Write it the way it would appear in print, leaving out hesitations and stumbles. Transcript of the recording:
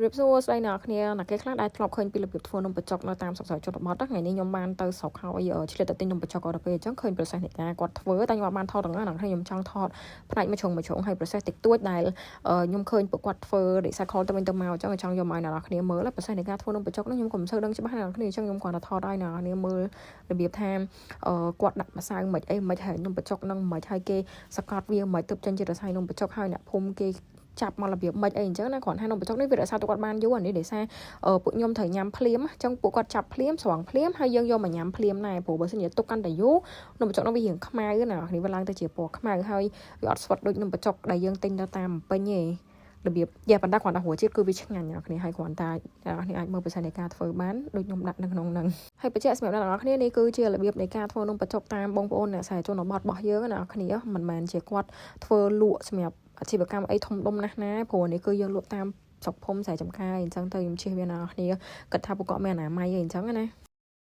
រាបសួរស្ដីអ្នកនរគ្នាអ្នកគេខ្លះដែលធ្លាប់ឃើញពីរបៀបធ្វើនំបញ្ចុកនៅតាមស្រុកស្រែជនបទថ្ងៃនេះខ្ញុំបានទៅស្រុកហើយឆ្លៀតទៅទិញនំបញ្ចុកក៏ដល់ពេលអញ្ចឹងឃើញ process នៃការគាត់ធ្វើតែខ្ញុំអត់បានថតទាំងអស់អ្នកខ្ញុំចង់ថតផ្នែកមួយជ្រុងមួយជ្រុងហើយ process តិចតួចដែលខ្ញុំឃើញពួកគាត់ធ្វើ recycle ទៅវិញទៅមកអញ្ចឹងចង់យកមកឲ្យអ្នកនរគ្នាមើល process នៃការធ្វើនំបញ្ចុកនោះខ្ញុំក៏មិនសូវដឹងច្បាស់អ្នកនរគ្នាអញ្ចឹងខ្ញុំគ្រាន់តែថតឲ្យអ្នកនរគ្នាមើលរបៀបថាគាត់ដាក់ម្សៅមិនអីមិនហើយនំបញ្ចុកនឹងមិនហើយគេសកត់វាមិនទើបចេញជារស័យនំបញ្ចុកហើយអ្នកភូមិគេចាប់មករបៀបម៉េចអីអញ្ចឹងណាគ្រាន់ថានំបញ្ចុកនេះវារក្សាទុកគាត់បានយូរអានេះដោយសារពួកខ្ញុំត្រូវញ៉ាំភ្លាមអញ្ចឹងពួកគាត់ចាប់ភ្លាមស្រង់ភ្លាមហើយយើងយកមកញ៉ាំភ្លាមដែរព្រោះបើសិនជាទុកកាន់តែយូរនំបញ្ចុកនោះវារៀងខ្មៅណានេះវាឡើងទៅជាពណ៌ខ្មៅហើយវាអត់ស្វិតដូចនំបញ្ចុកដែលយើងទិញទៅតាមពេញទេរបៀបយ៉ាប៉ុន្តែគ្រាន់តែរសជាតិគឺវាឆ្ងាញ់អ្នកគ្នាហើយគ្រាន់តែអ្នកគ្នាអាចមើលប្រសិននៃការធ្វើបានដូចខ្ញុំដាក់នៅក្នុងហ្នឹងហើយបញ្ជាក់សម្រាប់អ្នកនរគ្នានេះគឺជារបៀបនៃការធ្វើនំបញ្ចុកតាមបងប្អូនអ្នកស្រែជនបទរបស់យើងណាអ្នកគ្នាមិនមែនជាគាត់ធ្វើលក់សម្រាប់អាជីវកម្មអីធំដុំណាស់ណាព្រោះនេះគឺយើងលក់តាមស្រុកភូមិស្រែចម្ការអញ្ចឹងទៅខ្ញុំជិះវាអ្នកនរគ្នាគិតថាពួកគាត់មានអនាម័យអីអញ្ចឹងណា។